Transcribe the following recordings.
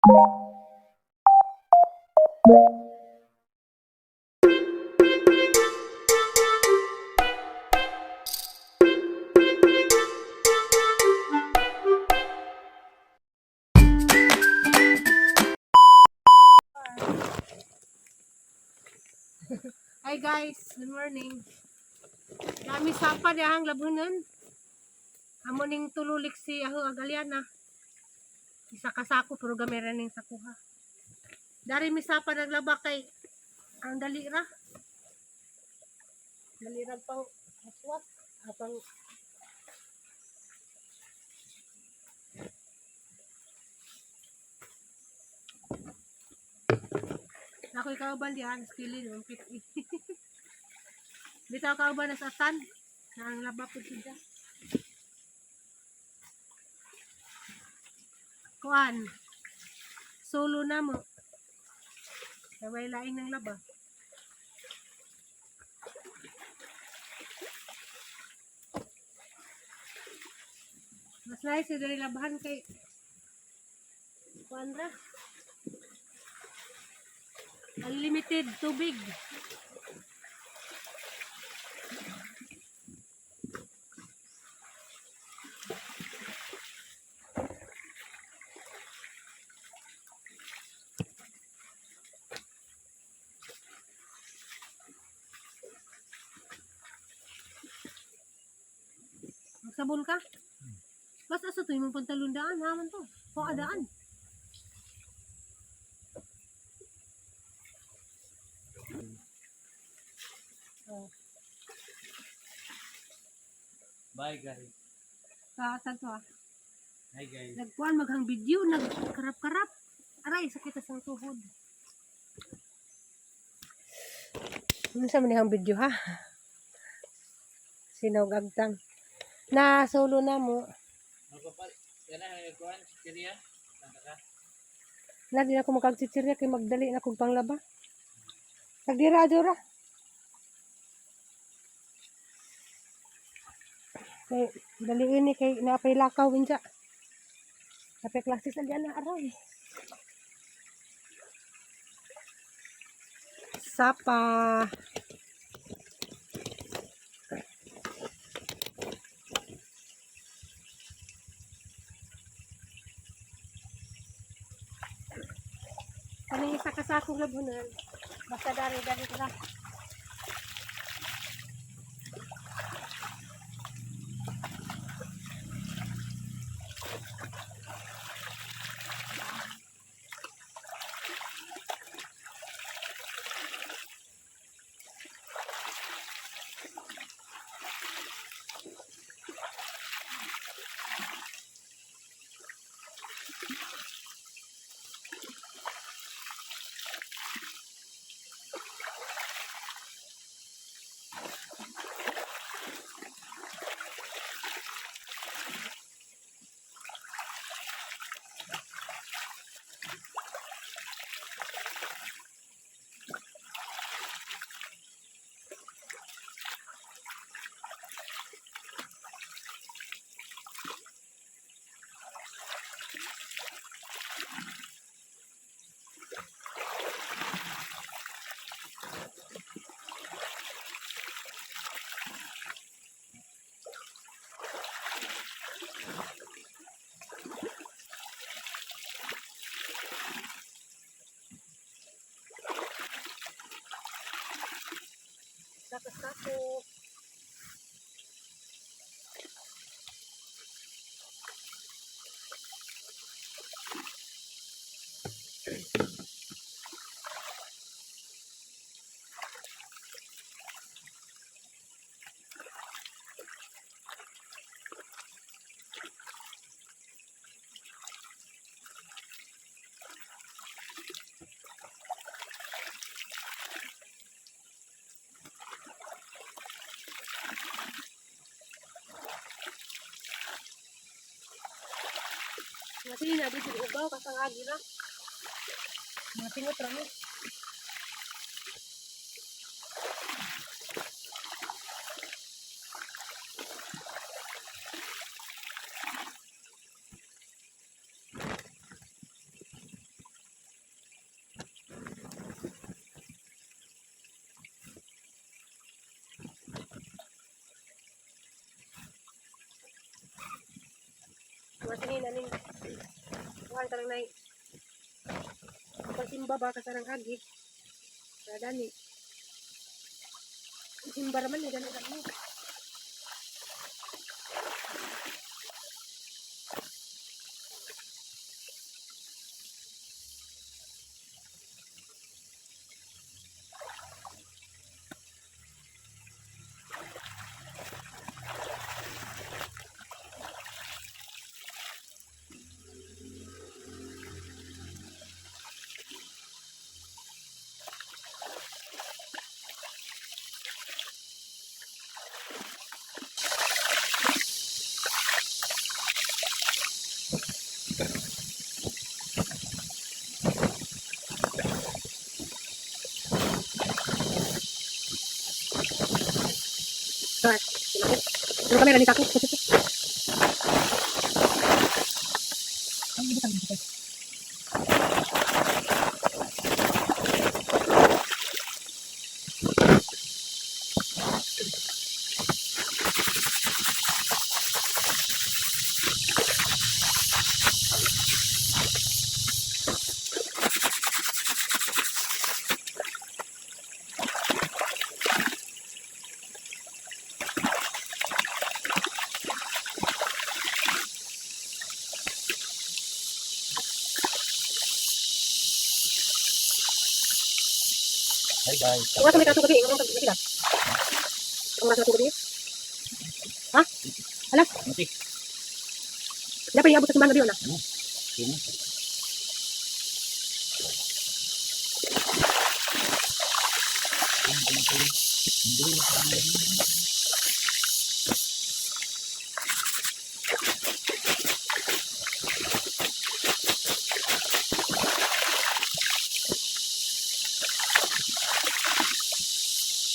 Hi guys, good morning. Dami sapa dihang labunan. Amo ning tululik si Aho Agaliana. Isa ka sako pero gamera ning sakuha. Dari mi sapa naglaba kay ang dali ra. Dali ra pang aswat, apang Ako'y kauban dihan, skilin, ang pit. Bitaw kauban na sa tan. Nang laba po siya. Kuan. Solo na mo. Kaya laing ng laba. Mas nice yung dari labahan kay kuan ra. Unlimited tubig. Magsabon ka? Basta sa tuwing mong pantalon daan, haman to. O daan. Oh, Bye guys. sa to ah. Hi guys. Nagkuan maghang video, nagkarap-karap. Aray, sakit sa tuhod. Ano sa manihang video ha? Sinog agtang. Na solo na mo. Magpapal. Kana ang kuan chichirya. Tanda ka. Na di na ako makagchichirya kay magdali na kog panglaba. Nagdira adyo ra. Kay dali ini kay naapay lakaw inja. Napay klase sa diyan na aray. Sapa. Kaning isa ka sakong labunan. Basta dari dari ra. Isa ka sako. Kasi na dito ugaw kasang agi ra. Mga singot ra mo. Masinin na ning kuhan ka lang nay. Pagsimba ba kasarang agi. Sa dani. Simba raman ni dani dani. Ano kamera ni Taco? Hi guys. Ang oras may kato gabi, ang oras gabi. Ang oras na gabi. Ha? Alas, Mati. dapat iabot sa simbahan gabi wala. Sino?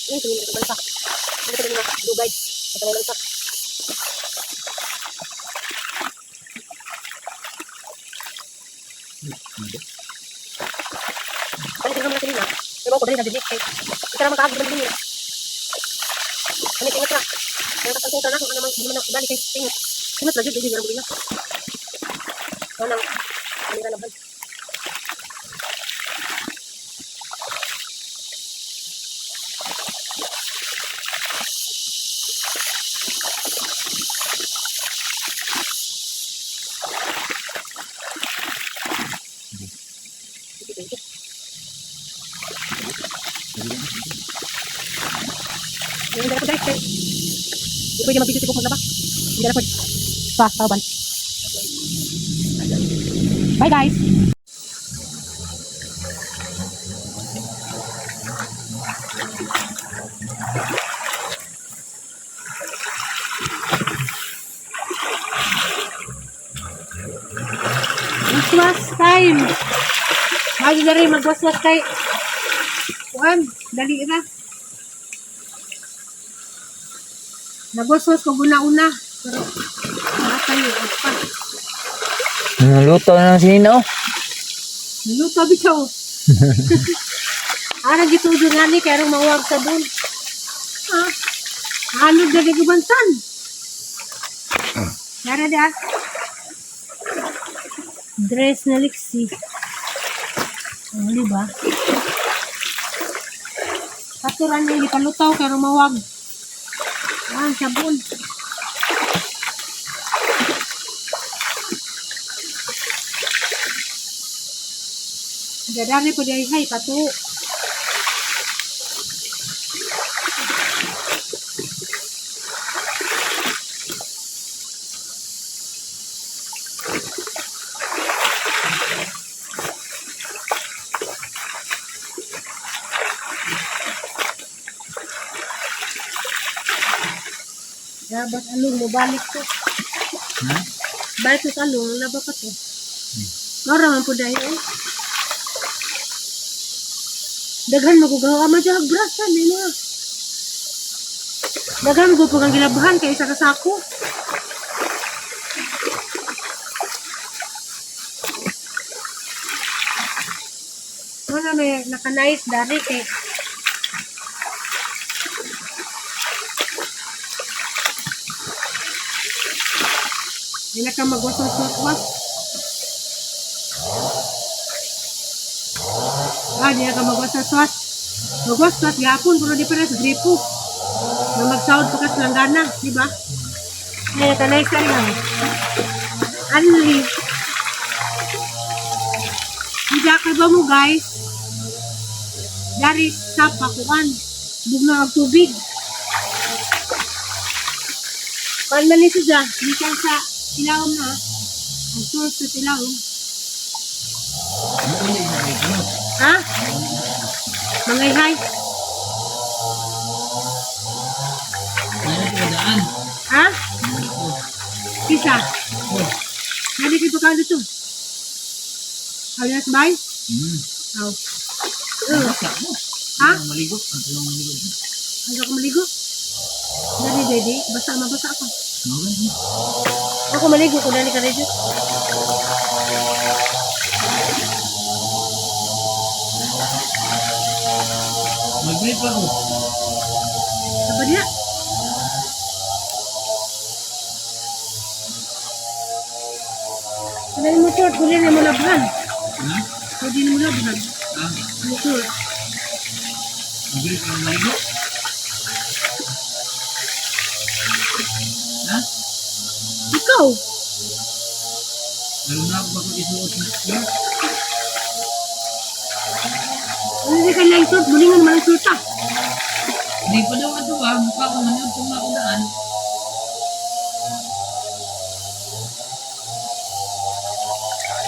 Ay, tumingin ka sa balsa. Ano ka mga dugay? Sa balsa. Balik ka muna kanina. Pero ako dali na dili. Kay ikaw naman kaagad dili. Ano ingat ra. Kaya kasang na kung ano man di man balik kay ingat. Ingat lagi dili ra na. Ano ano ra naman. Yung dala ko guys, kay di pwede mabidyo ko maglaba. Hindi na pwede. Pa, tauban. Bye guys. Waswas time. Magi na rin magwaswas kay Kuan, dali na. Nagwaswas ko guna-una. Pero nakatayo pa. Naluto na ng sino. Luto bitaw. Ara gitudo nga ni kay mawag sa dun. Ha? Ano dali gubansan? Yara di ah. Dress na liksi. Oh, di ba? Katuran yung gipalutaw kay mawag. Ah, sabon. Dadari po dahil hay, patu. Dapat along mo balik to. Ha? Balik to sa along, laba pa to. Mara man po dahil eh. Daghan magugawa ma dyan brasan eh na. Daghan magugawa ang gilabahan kay isa ka sako. Wala may naka-nice dari kay. Di na ka magwas-was-was. Ah, di na ka magwas-was. Magwas-was gihapon pero di pa na sa gripo. Na magsahod pa ka sa langgana, di ba? Ngayon, tanay sa lang. Anli. Hindi ka ba mo, guys? Dari sa pakuan. Bugna ang tubig. Kuan man ni siya, gikan sa tilawom na. Ang source sa tilawom. Ha? Mangayhay. Ano ko daan? Ha? Kisa. Nadi kay pagkaan dito. Alias bay? Aw. Basta mo. Ha? Ang maligo. Ang tulong maligo. Ano ako maligo? Dali, daddy. Basta mabasa ako. Mawag. Ako maligo kung dali ka ready. Mag-brief ako. Saba niya. Ano mo short? Huli na mo labhan. Ha? Pwede na mo labhan. Ah, Ano short? mag-brief ako maligo. Ha? Ikaw! Meron na ako bago isuot na short. Ano di ka lang short? Bulingan naman ang short ah. Hindi pa daw ato ah. Mukha ko man yun. Kung ako daan.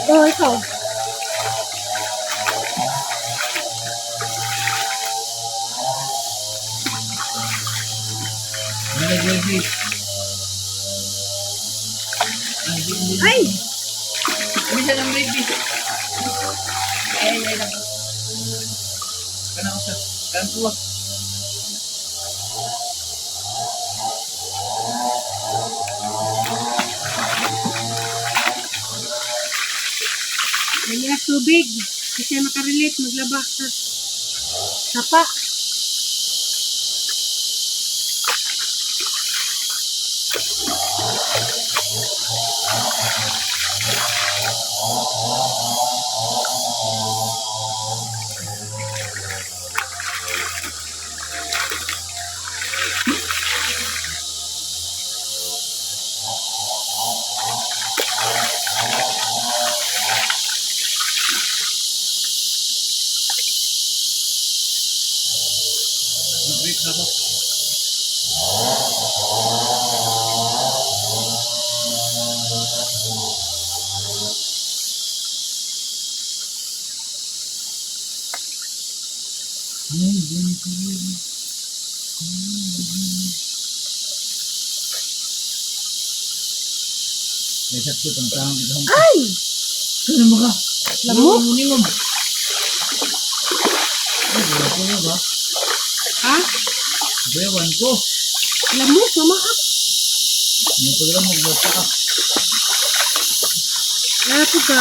Oo, ikaw. Nag-brief. Ay, hindi. Ay! Bisa ng brief. Ay, ay, ay. Kana ko sa kanto ah. Dali na tubig. Kasi makarelate, maglaba sa sapa. Mag-brief na ako. May sakto pang taong ibang. Ay! Ano mo ka? Lamok? Ano mo? Ay, wala ko na ba? Ha? Bayawan ko. Lamok, mamaak. May paglam magbata ka. Ano ka?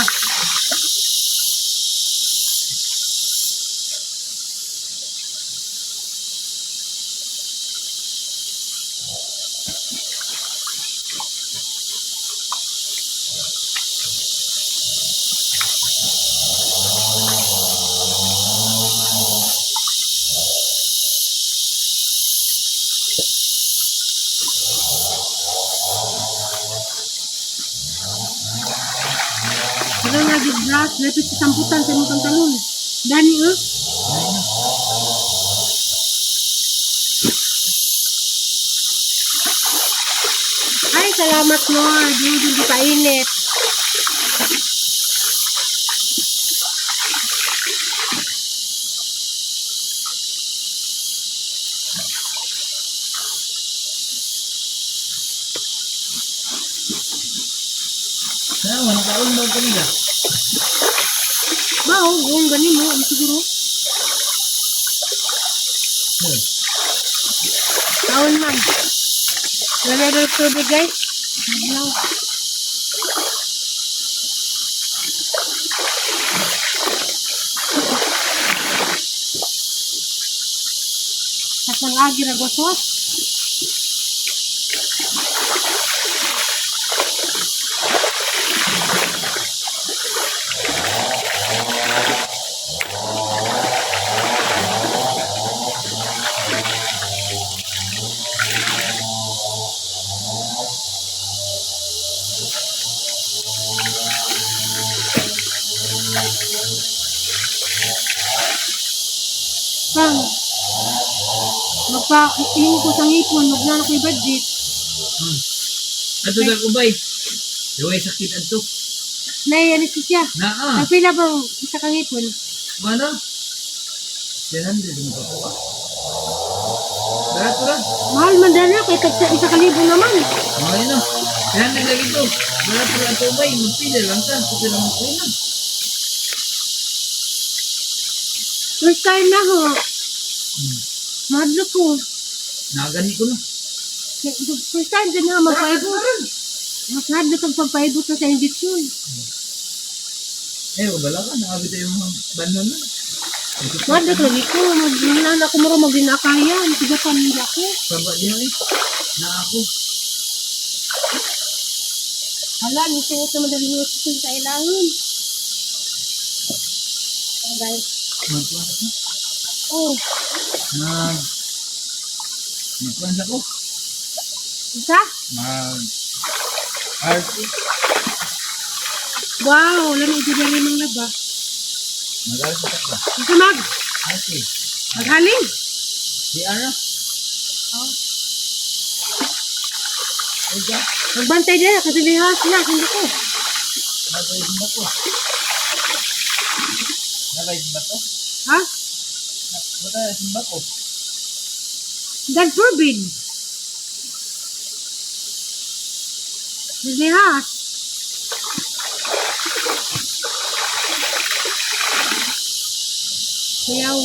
Wala nga di grass, lapit sa samputan sa imong pantalon. Dani eh. Ay, salamat Lord. Hindi hindi painit. Sana, wala kaon ba kanila? Bao, buong gani mo, ang siguro. Hmm. Taon man. Wala na tubig guys. Madlaw. Katang agi ra goswas. Pang, magpa, imo ko sa ngipon, magnano ko'y budget. Ato sa kubay. Daway sakit adto. Nay, anesthesia. Naa. Ang pila bang isa kang ngipon? Mana? 700 mo pa. Barato ra. Mahal man dana, kay tagsa 1,000 naman. Mga na. 700 lagi to. Barato ra ato bay. Magpila lang ta. Pila lang ko na. First time na ho. Mahadlo ko. Nagani ko na. First time din ha, magpaibot. Mas hadlo kang pagpaibot na sa injection. Eh, wala ka. Nakabit tayo mga banon na. Mahadlo lagi ko. Magdinaan ako maro magdinakayan. Siga pamilya ko. Baba niya eh. Na ako. Hala, nisuot naman dali mo sa ilangon. Oh, guys. Magkuhan ako. Oh, Mag... Magkuhan ako. isa? Mag... RT. Wow, lami ito dali mong laba. Mag-RT ka ba? Isa mag, RT. maghaling. Si Ara. Oh. Ega. Magbantay din, kasi lihas na, hindi ko. Nagay ba ko? Nagay ba ko? Ha? Bata simba ko. God forbid. Lihas. Kuyaw.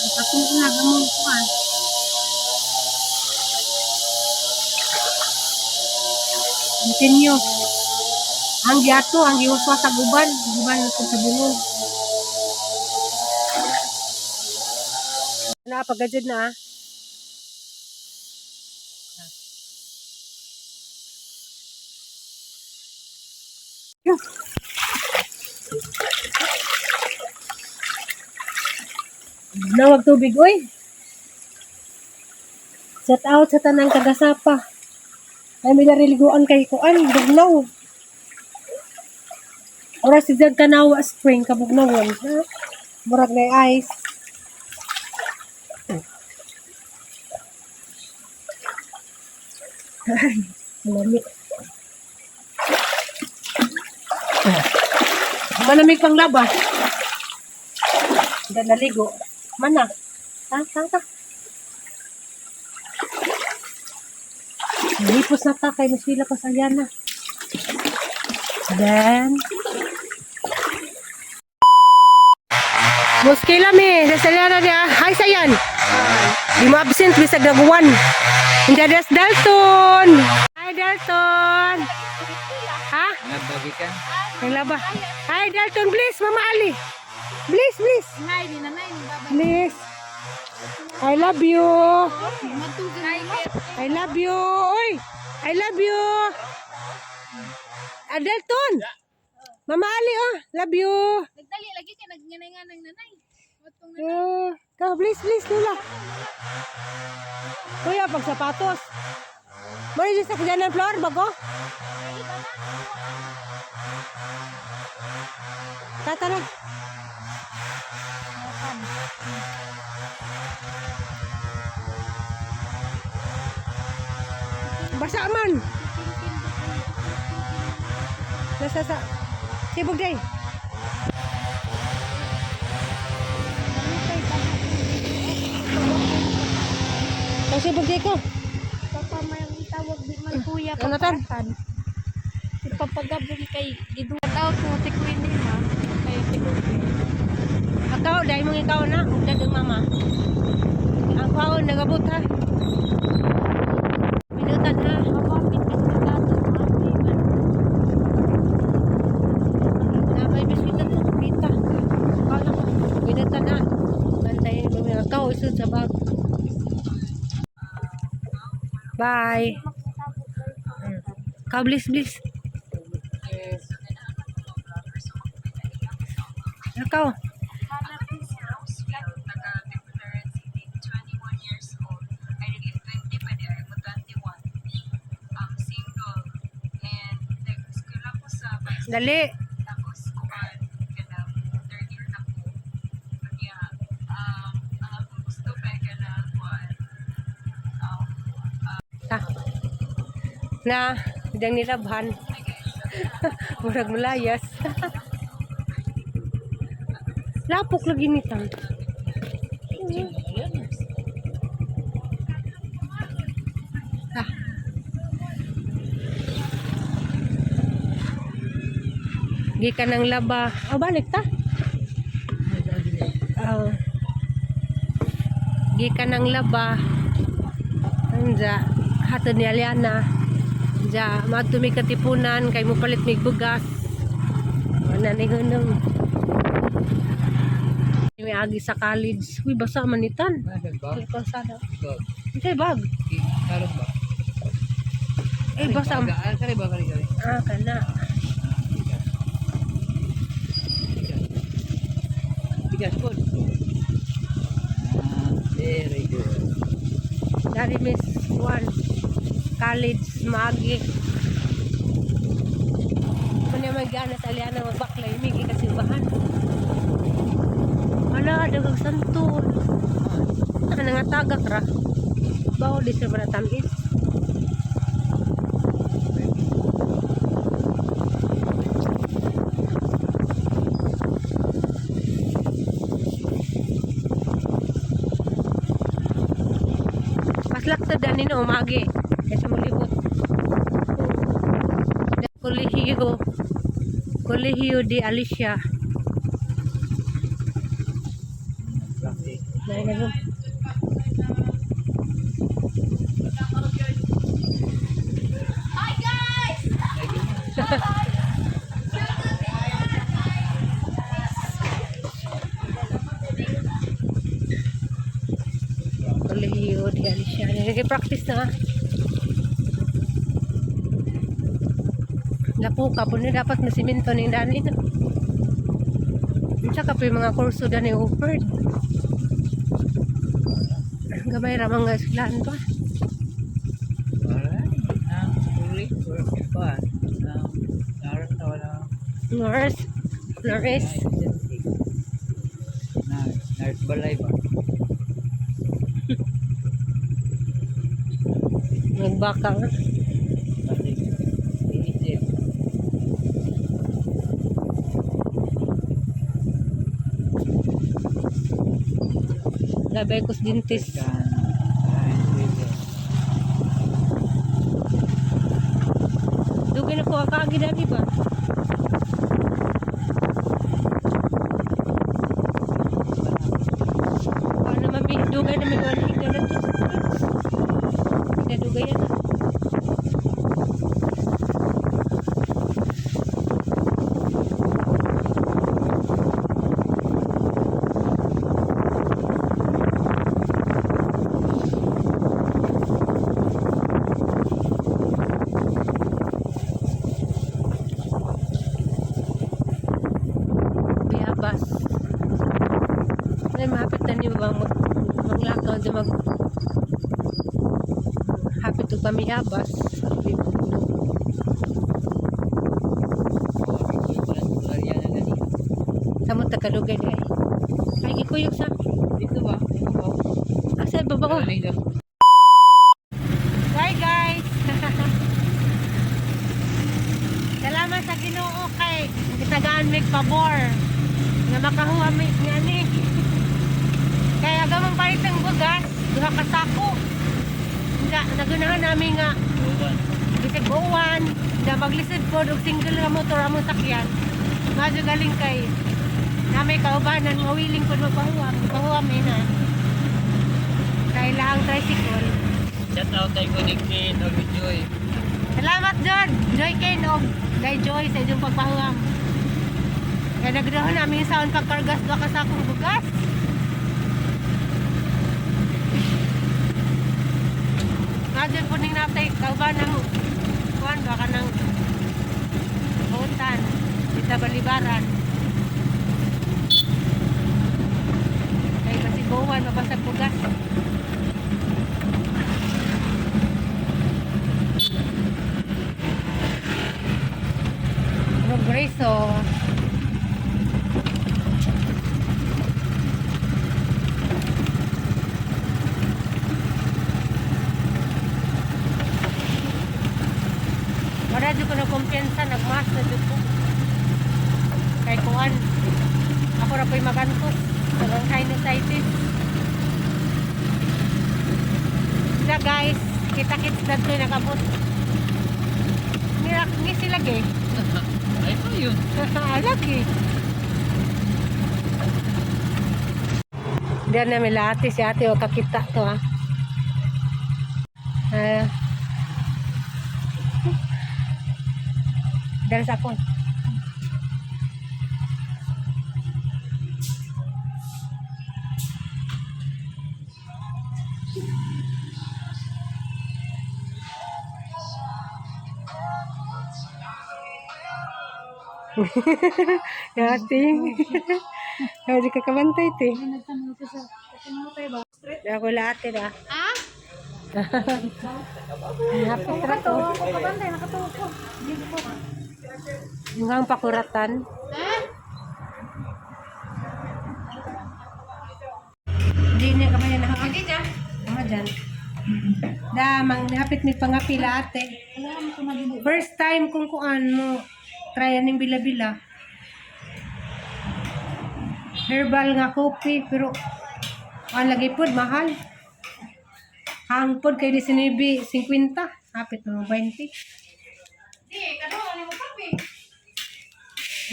Nakatulag ang mga kuwan. Continue. Ang giato, ang giuswa sa guban. Guban na sa bungon. Na, pagajud na ah. Nawag tubig, oy. Shout out sa tanang tagasapa. Ay, may nariliguan kay kuan, bugnaw. Oras si Dag Kanawa Spring, kabugnawon. Ha? Murag na ice. Ay, malamig. Malamig pang laba. Hindi naligo. Mana. Ta, ta, ta. Nalipos na ta kay Miss pa sa Aliana. Then, Muskila mi, sa Aliana niya. Hi, Sayan. Di mo absent, bisag naguwan. Hindi des Dalton. Hi, Dalton. Ha? Nabagi ka. Ang laba. Hi, Dalton, please, Mama Ali. Please, please. Hi, di nanay ni baba. Please. I love you. Matugay. I love you. Oy, I love you. Dalton. Mama Ali, oh. Love you. Nagdali lagi kay nagnganay-nganay nanay. Matong nanay. Go, please, please, Lula. Kuya, pag sapatos. Muna dyan sa kanya ng floor, bago? Tatara. Basa man. Nasa sa Sibog day. Ang sibog day ko. Papa may tawag di man kuya Ano tan? papatan. Ipapagabong kay giduat out mo ti Queen ma. Kay ti Queen. Akaw, dahil mong ikaw na. Ugdad ang mama. Ang kwaon, nagabot ha. Minutan ha. Mapapit ka dato ate man. Na may biskuit na to, pita. Minutan na. Bantayin mo mga ikaw, isod sa bag. Bye. Ka bliss bliss. Ikaw. Rose Field, taga Tagbilaran City, 21 years old. I really 20 pa di ay mo 21. Single. And nag-school ako sa vice. Dali. Tapos kuan kanang third year na ko. Kanya ang akong gusto pa kanang kuan Ta. Na, dang nilabhan. Murag malayas. Lapok lagi ni tang. Ah. Gikan ng laba. Oh, balik ta. Oh. Gikan ng laba. Anja, hatod ni Aliana. Anja, maadto mi Katipunan kay mo palit mig bugas. Ana ni hunong. May agi sa college. Uy, basa man ni tan. Nasa bag? Ay, kalsada. Bag. Unsay bag? Karon ba? Eh, basa. Ah, kare ba kare kare. Ah, kana. Bigas po. Ah, very good. Dari Miss Juan. College, maagi. Kunya man gana sa Aliana magbaklay migi kasi bahan. Ala, daghang santol. Ano nga tagak ra? Bawo di sa tamis. Paslak ta dani no umagi. Kaysa malibot. Kolehiyo. Kolehiyo di Alicia. Plastic. Dahil na Kolehiyo di Alicia. Nag-practice na. Lapo ka po na dapat masiminto ni dani. Unsa ka pa yung mga kurso dani offered? Gamay ra mga eskwelahan pa. Alright. Ang uli or pa. Ang narat na wala. Nurse, nurse. Na, nurse balay ba? Nagbaka nga. Plastic. Iisip. Labay ko sa dentist. African. River. Dugay na ko akaagi dani ba? Wala naman mi dugay na mi wala higda na to. Higda dugay yan. Biyabas. Ay, mahapit na niyo ba maglakaw di mag hapit og pamiyabas. Samot ta kadugay di ay. Ay gikuyog sa Dito ba? asa ba ko? Bye guys. Salamat sa Ginoo kay gitagaan mig pabor nga makahuwa mi ngani. Kaya gamang palit ang bugas, duha ka sako. Nga nagunahan nami nga bisag buwan, na maglisod po og single nga motor among sakyan. Medyo galing kay na may kaubanan nga willing po magpahuwa, magpahuwa mi na. Kay lahang tricycle. Shout out kay Kuning o Joy. Salamat Jod! Joy Ken og Day Joy sa inyong pagpahuwam. Kaya nagdahon namin yung sound pagkargas doon ka sa akong bugas. Imagine po ning natay kauban ng kuan baka ng hutan kita balibaran. Kay basigowan mabasag bugas. Progreso. Wala jud ko na kumpiyansa, nagmas na jud ko. Kay kuan, ako ra po'y magantos. Tagang sinusitis. Sila guys, kita-kits na to'y nakabot. Nira, ni sila gay. Ay pa yun. Alagi. Diyan na mila ate, si ate o kakita to ah. Ah. Dahil sa akon. Ate. Hindi ka kabantay te. Ako la ate da. Ah? Hapit ra to. Ako kabantay, nakatuo ko. Yung ang pakuratan. Ha? Hindi niya kami na Hindi dyan. Mga dyan. Da, mang hapit mi pangapila ate. First time kung kuan mo try aning bila-bila. Herbal nga coffee pero ang lagi pod mahal. Ang pod kay 19.50, hapit mo 20. Di, kaduha ni mo kape.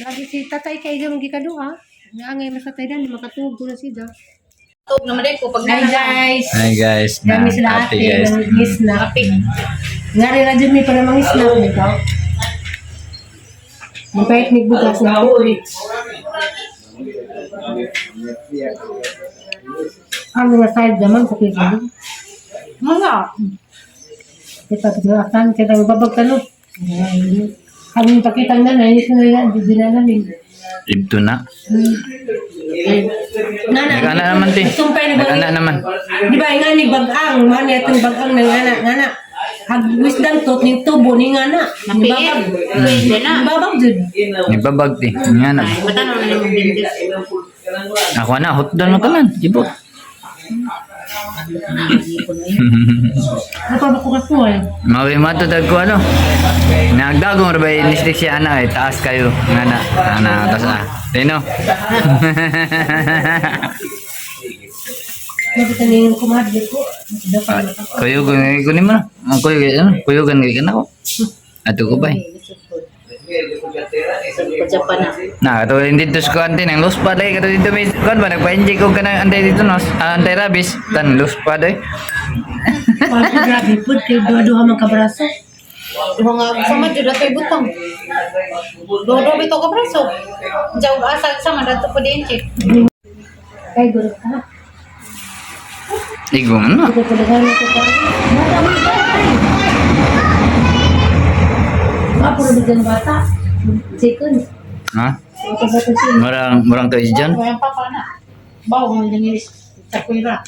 Lagi si tatay kay di mong gikaduha. Nga ngay masatay dan makatuog na siya. Tug naman din ko pag Hi guys. Hi guys. Dami sila ate, guys. nang snack. Nga rin na dyan may para mga snack nito. Mabait may bugas na Ang mga side naman sa kisa. Wala. Kita kita kita babag talo. Ang pakita na na yun na hindi na namin. Ito na. Nana, Nag-ana naman ti. Sumpay na Nag-ana naman. Di ba nga ni bagang, man itong bagang ng ngana, ngana. Hag wisdom tooth ning tubo ni ngana. Napiin. Pwede na. Babag jud. Nibabag ti. Nga na. Mata naman yung bindis. Ako na, hotdog na tanan. Ibot. Ako ba ko kasuway? Mawi matutag ko ano. Nagdagong ra ba nistik siya ana eh taas kayo nga na ana taas ah. Tino. Nakita niyo yung kumadli ko. Dapat Kuyugan kunin mo na. Ang kuyugan ano? Kuyugan kay kanako. Ato ko ba? Japan na. Na kato hindi dito sa kuan din ang los pa dai kato dito may kuan ba nagpa-inject og kanang anti dito nos anti rabies tan los pa dai. Parang grabe po, kay duha-duha man kabraso. Mga sama jud ato butang. Dodo bitaw ka braso. Jaw asa sama dato po din check. Kay guro ka. Igo ano? Ako talaga na ko pa. Ah, puro bigyan bata. Chicken. Ha? Bata bata siya. Murang murang to John. Ang papa na. Bawo man din is sa kuira.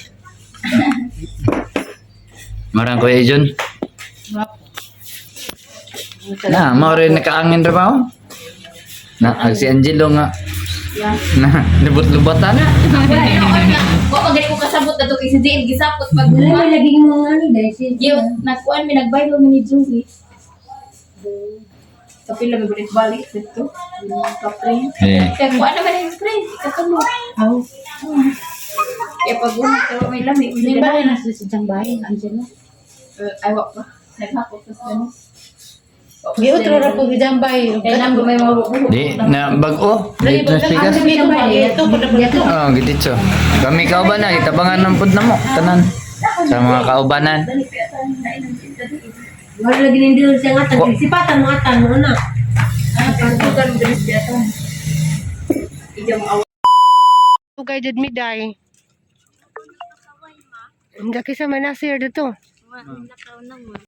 Murang ko John. Na, mao rin nakaangin ra ba oh? Na, ag si Angelo nga. Na, lubot-lubatan na. Wa pa gani ko kasabot ato kay si JL gisapot pag Wala may laging mga ano dahil siya. Yo, nagkuan mi nagbaylo mi ni Joey. Kapila mi balik balik dito. Kapre. Eh. Kaya kuan naman yung friend, katulo. Aw. Kaya pag una pero may lami, Hindi ba na sa siyang bahay Angelo? Ay wa pa. Naghakot tas gani. Giutro ra po gidang bay. Kaya nang may mabubuo. Di na bag-o. Dito sa tigas. Ito po na ito. Oh, gititso. Kami kaubanan, itabangan ng pud na mo, tanan. Sa mga kaubanan. Wala lagi nindil siya nga tag sipatan mo atan mo na. Ugay jud mi day. Ang daki sa manasir dito. Wa, lakaw naman.